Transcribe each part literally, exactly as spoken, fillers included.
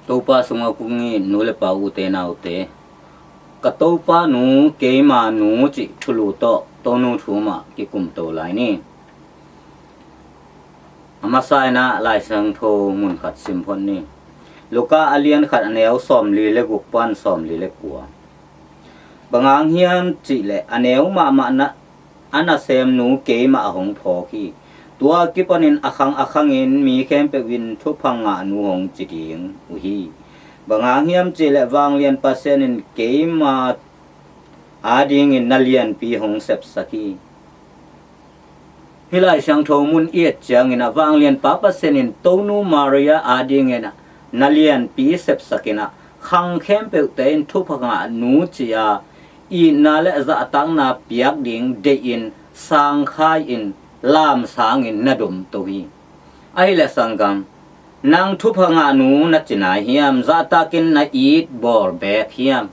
Topa sungah kong it nu le pa, ute naute, ka Topa nu, keima nu cih thulu tawh Tonu thu mah kikumto lai ni. A masa in ah Lai Siangtho mun khat sim phot ni. Luka a lian khat, a neu sawmli le guk pan sawmli le kua. Bang hang hiam cih leh a neu mahmah na, a nasemnu keimah a hong phawk hi. Tua kipanin a khang a khangin mi khempeuh in thupha ngahnu hong ci ding uh hi. Bang hang hiam cih leh Vanglian Pasian in keima adingin na lianpi hong sepsak hi. Hih Lai Siangtho mun i et ciangin ah Vanglianpa Pasian in Tonu Maria adingin ah na lianpi sepsak in ah khang khempeuhte in thupha ngahnu ci-a itna le zahtakna piak ding deihin sangkhai-in lamsangin na domto hi. Ahih leh sanggam, nang thupha ngahnu na ci nai hiam? Zahtakin na it bawl beek hiam?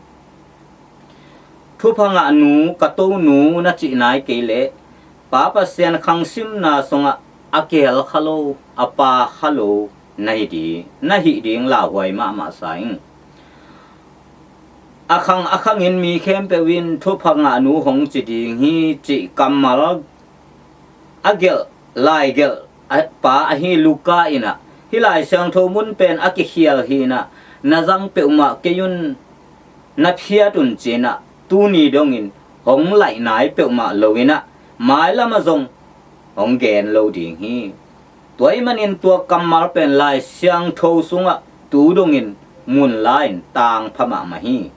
Thupha ngahnu, ka Tonu na cih nai kei leh Pa Pasian khangsimna sungah a kihel kha lo, a pa kha lo na hi ding, na hih ding lauhuai mahmah sa ing. A khang a khangin mi khempeuh in thupha ngahnu hong ci ding hi cih kammal a gelh, lai gelh a, pa ahi Luka in ah hih Lai Siangtho mun pen a kikhial hi in ah, na zang peuhmah kei un, na phiat un ci-in ah tuni dongin hong laih nai peuhmah lo in ah, mailam ah zong hong gen lo ding hi. Tua ahih manin tua kammal pen Lai Siangtho sungah tu dongin mun la-in tangpha mahmah hi.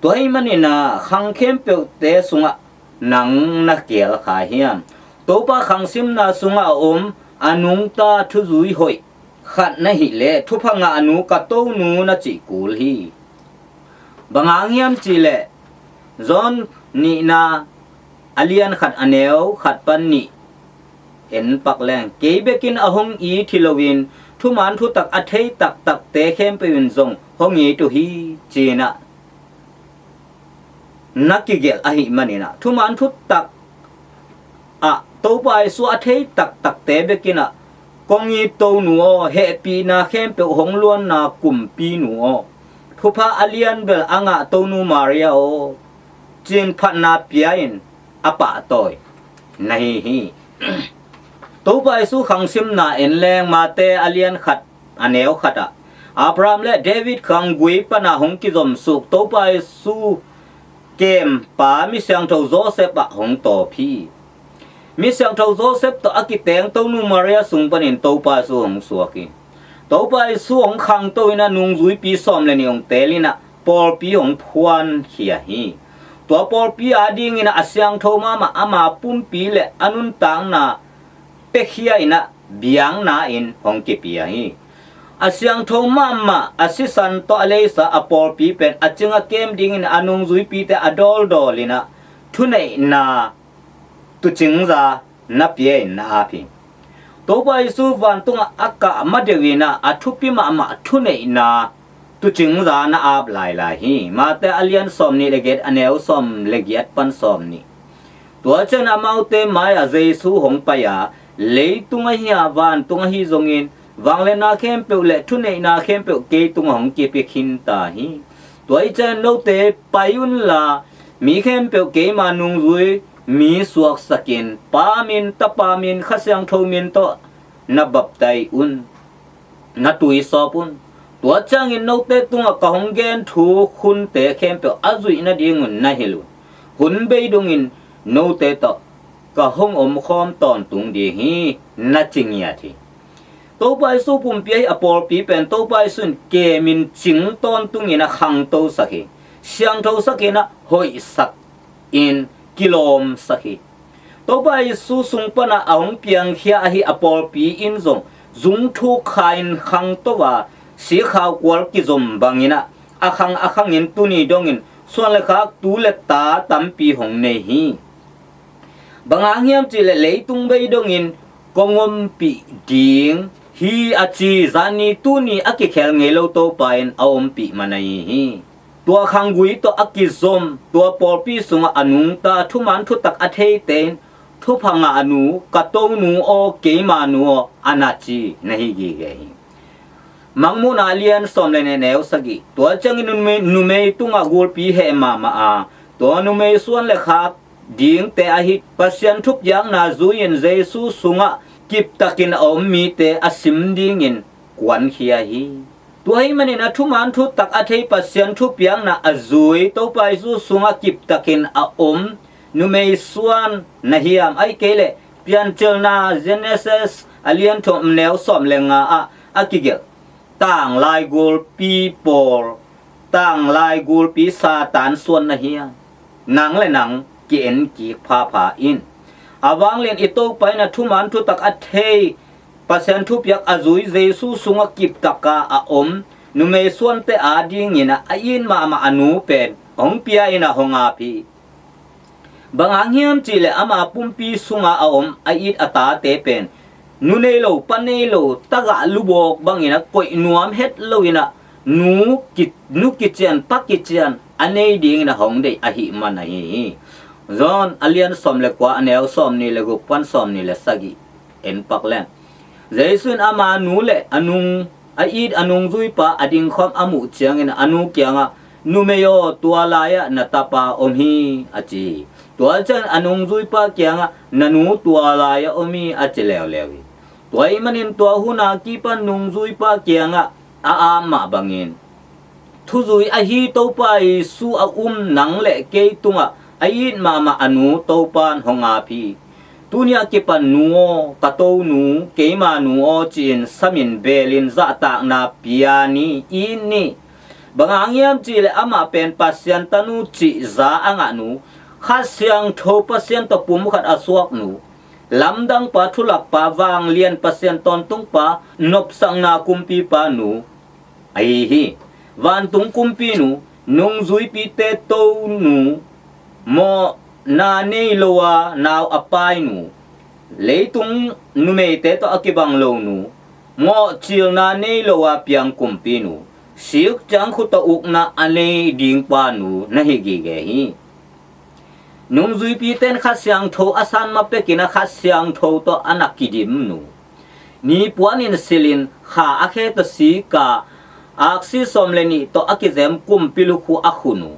Tua ahih manin ah khang khempeuhte sungah nang na kihel kha hiam? Topa khangsimna sungah a om a nungta thuzui hoih khat na hih leh thupha ngahnu, ka Tonu na cih kul hi. Bang hang hiam cih leh John nihna a lian khat, a neu khat pan nih en pak leng, kei bekin a hong it hi loin thuman thutak a thei taktakte khempeuh in zong hong it uh hi, ci-in ah na kigelh ahih manin ah, thuman thutak ah Topa Jesu a thei taktakte bekin ah, kong it Tonu aw, hehpihna khempeuh, hong luanna kumpinu aw, thupha a lian bel a ngah Tonu Maria aw, ci-in phatna pia-in a pahtawi na hi hi. Topa Jesu khangsimna en leng, Mate a lian khat, a neu khat ah Abraham le David khanggui pana hong kizomsuk Topa Jesu kempa mi siangtho Joseph ah hong tawp hi. Mi siangtho Joseph tawh a kiteng Tonu Maria sung panin Topa Jesu hong suak hi. Topa Jesu hong khangto in ah nungzuipi sawm le nih hong teel in ah pawlpi hong phuankhia hi. Tua pawlpi adingin ah a siangtho mahmah ama pumpi le a nuntakna piakhia in ah biakna-in hong kipia hi. A siangtho mahmah a sisan tawh a leisa a pawlpi pen a cing a kem dingin a nungzuipite a dawldawl in ah thuneihna tuucingza na pia-in na ap hi. Topa Jesu vantungah a kah ma deuh in ah a thupi mahmah thuneihna tuucingza na ap lailai hi. Mate a lian sawm nih le giat, a neu sawm le giat pan sawm nih. Tua ciang amaute mai-ah Jesu hong pai a, leitung ahi a, vantung ahi zongin vangliatna khempeuh le thuneihna khempeuh kei tungah hong kipia khin ta hi. Tua ahih ciang note pai unla, mi khempeuh keima nungzui mi suaksakin, Pa min, Tapa min, Kha Siangtho min tawh na baptai un, na tui sawp un. Tua ciangin note tungah ka hong gen thu hunte khempeuh a zuih nadingun na hilh un. Hun bei dongin note tawh ka hong omkhawm tawntung ding hi, na ci ngiat hi. Topa Jesu pumpi ahi a pawlpi pen Topa Jesu in kemin cing tawntungin a khangtosak hi. Siangthosak in a hoihsak in kilawmsak hi. Topa Jesu sung pana a hong piangkhia ahi a pawlpi in zong zungthuk kha-in khangto a, sikhau kual kizom bangin a, a khang a khangin tuni dongin suan le khak, tu le ta tampi hong nei hi. Bang hang hiam cih leh leitung bei dongin kong ompih ding hi a ci, zani tuni a kikhel ngei lo Topa in a ompih man ahi hi. Tua khanggui tawh a kizom, tua pawlpi sungah a nungta thuman thutak a theite in, thupha ngahnu, ka tonu aw, keima nu aw, a na ci na hi gige hi. Mangmuhna a lian sawm le nih, neu sagih. Tua ciangin numei, numei tungah gulpi heh mahmah a, tua numei suan le khak dingte ahi Pasian thupiakna zui-in Jesu sungah kiptakin a om mite a sim dingin kuankhia hi. Tua ahih manin a thuman thutak a thei, Pasian thupiakna a zui Topa Jesu sungah kiptakin a om numei suan na hiam? Ahih kei leh Piancilna Genesis a lian thum, neu sawm le nga ah a kigelh tanglai gulpi pawl, tanglai gulpi Satan suan na hiam? Nang le nang ki-en kik phapha in. A vanglian i Topa in a thuman thutak a thei, Pasian thupiak a zui Jesu sungah kiptaka a om numei suante adingin a it mahmah a nu pen hong pia in a hong ap hi. Bang hang hiam cihleh ama pumpi sunga a om a it a tate pen nu nei lo, pa nei lo, tagah lubawk bangin a koih nuam het loin a nu ki, nu kician, pa kician a nei dingin a hong deih ahih man ahi hi. John a lian sawm le kua, a neu sawm nih le guk pan sawm nih le sagih en pak leng, Jesu in ama nu le a nung a it a nungzuipa a dingkhawm a muh ciangin a nu kiangah, "Numei aw, tua lai-ah na tapa om hi," a ci hi. Tua ciangin a nungzuipa kiangah, "Na nu tua lai-ah om hi," a ci leuleu hi. Tua ahih manin tua hun a kipan nungzuipa kiangah a ap mah bangin, thuzui ahi Topa Jesu a um nang le kei tungah a it mahmah a nu Topa in hong ap hi. Tuni a kipan nu aw, ka tonu, keima nu aw ci-in samin belin zahtakna pia ni, it ni. Bang hang hiam cihleh amah pen Pasian tanu cih za a ngah nu, Kha Siangtho Pasian tawh pumkhat a suak nu, lamdangpa, thulakpa, vanglian Pasian tawntungpa, nopsakna kumpipa nu ahi hi. Vantung kumpinu, nungzuipite tonu, mawhna nei lo a nau a painu, leitung numeite tawh a kibang lo nu, mawhcilna nei lo a piang kumpinu, sik ciang khut tawh ukna a nei dingpa nu na hi gige hi. Nungzuipite in Kha Siangtho a san ma pekin a Kha Siangtho tawh a na kidim nu, nipuanin silhin kha a khe tawh sika aksi sawm le nih tawh a kizem kumpi lukhu a khu nu,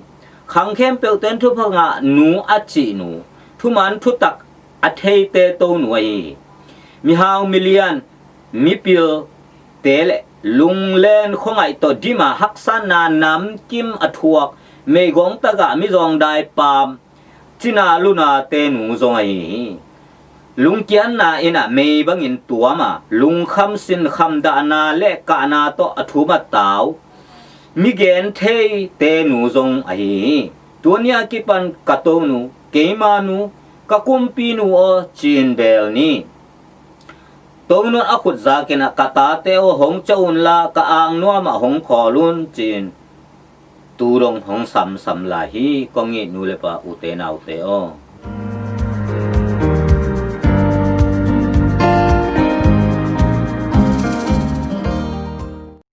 khang khempeuhte in thupha ngah nu a cih nu, thuman thutak a theite tonu ahi hi. Mihau, milian, mipilte le lunglen khuangaih tawh dim a haksatna namkim a thuak, meigong tagah mizawngdai paam, cina lunate nu zong ahi hi. Lungkiatna in a mei bangin tuam a, lungkham sinkham dahna le kahna tawh a thum a tau, migen theite nu zong ahi hi. Tuni a kipan ka tonu, keima nu, ka kumpinu aw ci-in bel ni. Tonun a khut zakin a, ka tate aw, hong ciah unla, ka angnuam ah hong khawl un ci-in tu dong hong samsam lai hi. Kong it nu le pa, ute naute aw,